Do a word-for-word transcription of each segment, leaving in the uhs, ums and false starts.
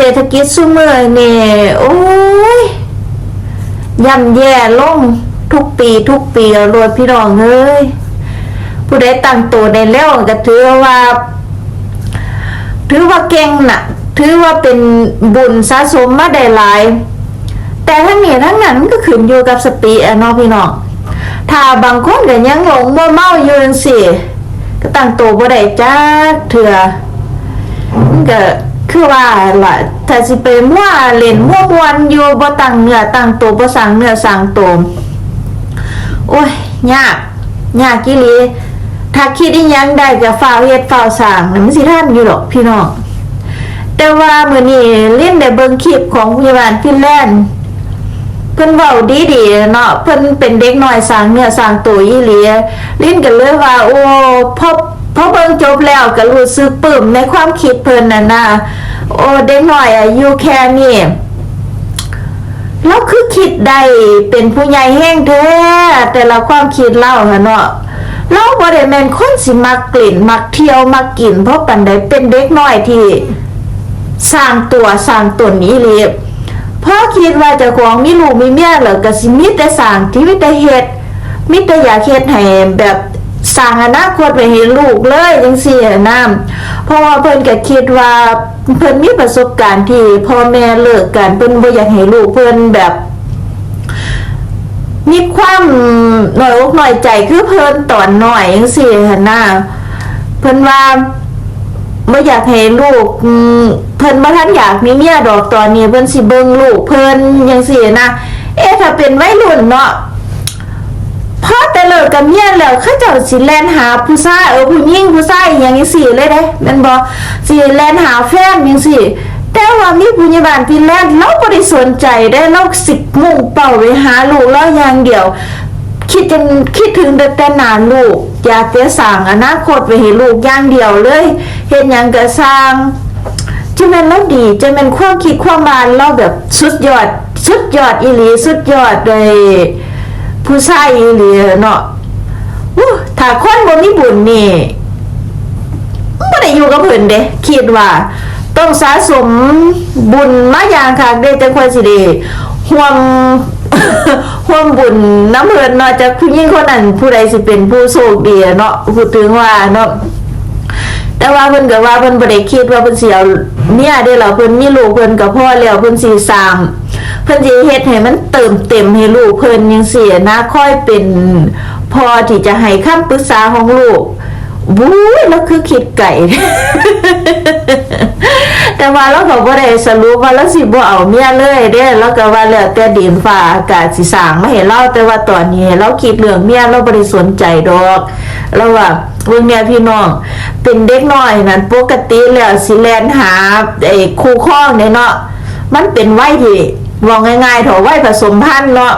เศรษฐกิจซุมื้อนี่ โอ้ย ย่ำแย่ลงทุกปีทุกปีเอาโลดพี่น้องเอ้ย ผู้ใดตั้งโตได้แล้วก็ถือว่า ถือว่าเก่งน่ะ ถือว่าเป็นบุญสะสมมาได้หลาย แต่ทั้งนี้ทั้งนั้นมันก็ขึ้นอยู่กับสติอะเนาะพี่น้อง ถ้าบางคนก็ยังหลงมัวเมาอยู่จังซี้ ก็ตั้งโตบ่ได้จักเทื่อ มันก็คือว่าล่ะ ถ้าสิไปมัวเล่นมัวม่วนอยู่ บ่ตั้งเนื้อตั้งโต บ่สร้างเนื้อสร้างโต โอ้ย ยาก ยากอีหลี ถ้าคิดอีหยังได้ก็ฟ้าวเฮ็ดฟ้าวสร้างน่ะ มันสิทันอยู่ดอกพี่น้อง แต่ว่ามื้อนี้ลินได้เบิ่งคลิปของพยาบาลฟินแลนด์ เพิ่นเว้าดีๆ เนาะ เพิ่นเป็นเด็กน้อยสร้างเนื้อสร้างโตอีหลี ลินก็เลยว่า โอ้ พอ พอเบิ่งจบแล้วก็รู้สึกปลื้มในความคิดเพิ่นน่ะนะ โอ้ เด็กน้อยอายุแค่นี้ ลาวคือคิดได้เป็นผู้ใหญ่แฮงแท้ แต่ละความคิดลาวหั่นเนาะ ลาวบ่ได้แม่นคนสิมักเล่น มักเที่ยว มักกิน เพราะปานใด เป็นเด็กน้อยที่สร้างตัวสร้างตนอีหลี พอคิดว่าเจ้าของมีลูกมีเมียแล้วก็สิมีแต่สร้าง ที่มีแต่เฮ็ด มีแต่อยากเฮ็ดให้แบบสร้างอนาคตไว้ให้ลูกเลยจังซี้นะ เพราะว่าเพิ่นก็คิดว่าเพิ่นมีประสบการณ์ที่พ่อแม่เลิกกัน เพิ่นบ่อยากให้ลูกเพิ่นแบบ มีความน้อยอกน้อยใจคือเพิ่นตอนน้อยจังซี้หั้นนะ เพิ่นว่าบ่อยากให้ลูก อืม เพิ่นบ่ทันอยากมีเมียดอก ตอนนี้เพิ่นสิเบิ่งลูกเพิ่นจังซี้นะ เอ๊ะ ถ้าเป็นวัยรุ่นเนาะ พอแต่เลิกกับเมียแล้ว เขาเจ้าสิแล่นหาผู้ชาย เออ ผู้หญิงผู้ชายอิหยังจังซี้เลยเด้ แม่นบ่ สิแล่นหาแฟนจังซี้ แต่ว่ามีผู้ใหญ่บ้านฟินแลนด์ ลาวบ่ได้สนใจเด้ ลาวสิมุ่งเป้าไปหาลูกลาวอย่างเดียว คิดจน คิดถึงแต่แต่หน้าลูก อยากจะสร้างอนาคตไว้ให้ลูกอย่างเดียวเลย เฮ็ดหยังก็ซ่าง จั่งแม่นลาวดี จั่งแม่นความคิดความอ่านลาวแบบสุดยอด สุดยอดอีหลี สุดยอดเลย ผู้ชายอีหลีเนาะ อู้ ถ้าคนบ่มีบุญนี่ บ่ได้อยู่กับเพิ่นเด้ คิดว่าต้องสะสมบุญมาอย่างคักเด้ จั่งค่อยสิได้ร่วม ร่วมบุญนำเพิ่นเนาะ จักผู้หญิงคนนั้นผู้ใดสิเป็นผู้โชคดีอะเนาะ พูดถึงว่าเนาะ แต่ว่าเพิ่นก็ว่าเพิ่นบ่ได้คิดว่าเพิ่นสิเอาเมียเด้ล่ะ เพิ่นมีลูกเพิ่นก็พอแล้ว เพิ่นสิสร้าง เพิ่นสิเฮ็ดให้มันเติมเต็มให้ลูกเพิ่นจั่งซี้นะ คอยเป็นพ่อที่จะให้คำปรึกษาของลูก บู๊ย ลาวคือคิดไกล แต่ว่าลาวก็บ่ได้สรุปว่าลาวสิบ่เอาเมียเลยเด้ ลาวก็ว่าแล้วแต่ดินฟ้าอากาศสิสร้างมาให้ลาว แต่ว่าตอนนี้ให้ลาวคิดเรื่องเมีย ลาวบ่ได้สนใจดอก ลาวว่า เบิ่งแน่พี่น้อง เป็นเด็กน้อยนั่น ปกติแล้วสิแล่นหาไอ้คู่ครองเด้เนาะ มันเป็นวัยที่ เว้าง่ายๆเถาะ วัยผสมพันธุ์เนาะ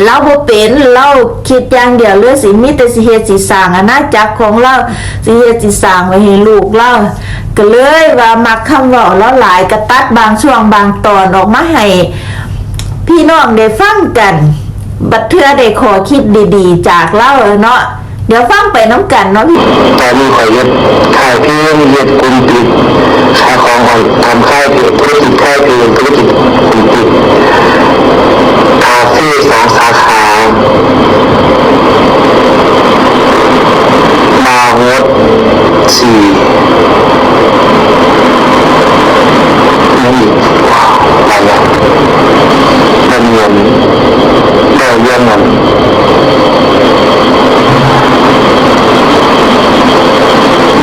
ลาวบ่เป็น ลาวคิดอย่างเดียวเลย สิมีแต่สิเฮ็ดสิสร้างอาณาจักรของลาว สิเฮ็ดสิสร้างไว้ให้ลูกลาว ก็เลยว่ามักคำเว้าลาวหลาย ก็ตัดบางช่วงบางตอนออกมาให้พี่น้องได้ฟังกัน บัดเทื่อได้ข้อคิดดีๆจากลาวเนาะ เดี๋ยวฟังไปนำกันเนาะพี่ ตอนนี้ข้อยเฮ็ดค่ายเพลง เฮ็ดกลุ่มปิด ขายของออน ทำค่ายเพลง ธุรกิจค่ายเพลง ธุรกิจกลุ่มปิด คาเฟ่สองสาขา บาร์โฮสสี่ ยังอีก หลายอย่าง ดำเนิน ได้เรื่องนั้น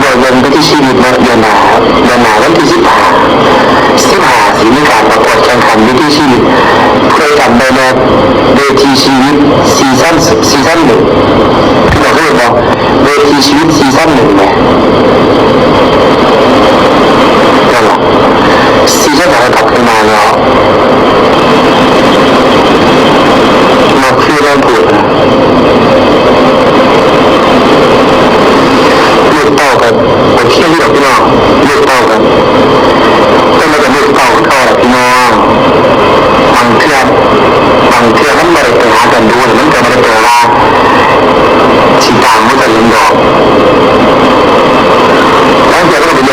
ได้เรื่องวิถีชีวิตเนาะ เดือนหน้า เดือนหน้าวันที่สิบห้า สิบห้า สิมีการประกวดแข่งขันวิถีชีวิต ผู้ใดจำได้แน่ เวทีชีวิตซีซั่น ซีซั่นหนึ่ง พี่น้องเคยเห็นบ่ เวทีชีวิตซีซั่นหนึ่งแหม นั่นล่ะ ซีซั่นหลังกลับขึ้นมาแล้ว มาคือนั่นพูดนะ ลูกเต้ากัน โอเคที่ดอกพี่น้อง ลูกเต้ากัน แต่มันก็ลูกเต้าคือเก่าแหละพี่น้อง บางเทื่อ บางเทื่อมันบ่ได้ไปหากันดูเนี่ย มันก็บ่ได้แปลว่า สิตามมันกันดอก บางเทื่อมันก็เป็น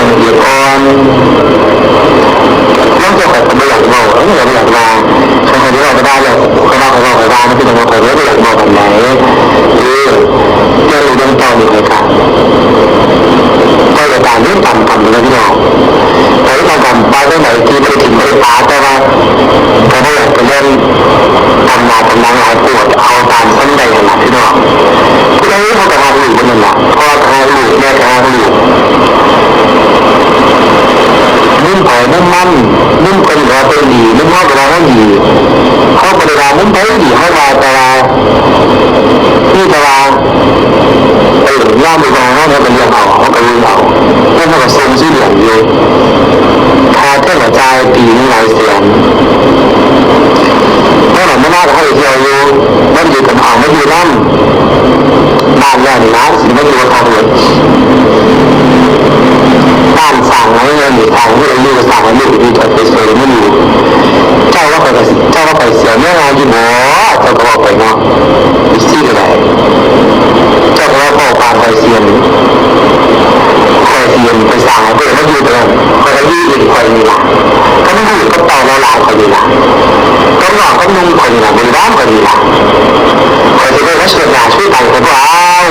มัน มุมเพิ่นก็ว่าเพิ่นดี มุมเฮาก็ว่าเฮาดี เฮาบ่ได้ว่ามุมไผดี เฮาว่าแต่ว่า มีแต่ว่า เออ ยามลูกน้องเฮาเนี่ยก็เลี้ยงเอา เฮาก็เลี้ยงเอา เพิ่นก็ส่งซื้อเหรียญอยู่ ค่าเทอมก็จ่ายปีหนึ่งหลายแสน เท่านั้นบ่พอก็ให้เที่ยวอยู่ วันหยุดก็เอามาอยู่นำ บ้านแล้วนี่นะ สิมาอยู่กับเขาเลย บ้านสร้างไว้เนี่ยนี่ สร้างที่เราอยู่สร้างไว้ลูกดีจัดไปสวยไม่อยู่ เจ้าว่าไป เจ้าว่าไปเสียเมื่อไงอยู่บ่ เจ้าก็บอกไปเนาะ อีซี่ก็ได้ เจ้าก็ว่าข้อความไปเสียน ไปเสียนไปสร้างเพื่อมาอยู่ตรงนั้น ข้อยก็อยู่เองข้อยนี่ล่ะ ก็มาอยู่กับเต่าลาวๆข้อยนี่ล่ะ ก็นอนกับหนุ่มข้อยนี่ล่ะ บริวารข้อยนี่ล่ะ ข้อยสิได้มาเชิดหน้าชูตาข้อยบ่เอา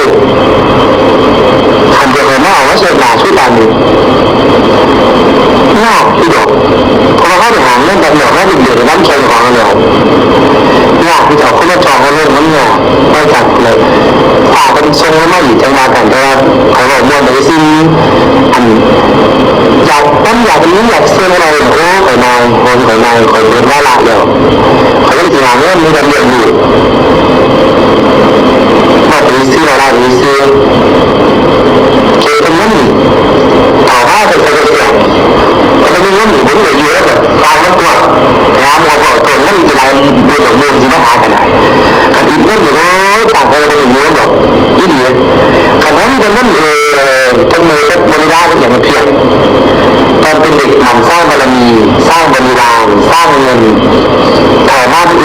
คันเดียวข้อยมาเอามาเชิดหน้าชูตานี่ ยากอยู่ดอก เพราะว่าเฮาได้หาเงินแบบเดียว เฮาได้เดือนละนำใช้ของแล้ว ยากที่จะเอาคนมาจองเอาเรื่องมันยาก นอกจากเลย ฝากเป็นทรงมาอีกจังหวะกัน แต่ว่าข้อยเว้าม่วนไปซื่อ อัน อยาก มันอยากมีอยากเสียอะไร โอ้ ข้อยนาย โอ้ ข้อยนาย ข้อยเบิดวาระแล้ว ข้อยยังสิหาเงินมีแต่เลี้ยงลูก มาถือซื้อวาระถือซื้อ เก็บเป็นเงิน เฒ่าพาไปใส่กระเป๋า มันมีเงินอยู่ มันเหลืออยู่แล้วแบบ ตายแล้วตัว ไปหาหมอบอกตัวเงินจะได้เดือนละหมื่นสิมาหากันได้ คันอีกเงินอยู่ โอ้ย ต่างกันเป็นหมื่นดอก อีหลี คันนั้นจะเงิน เออ จังเลยก็บริวารเป็นอย่างเพียง ตอนเป็นเด็กหมั่นสร้างบารมี สร้างบริวาร สร้างเงิน แต่มาเป็น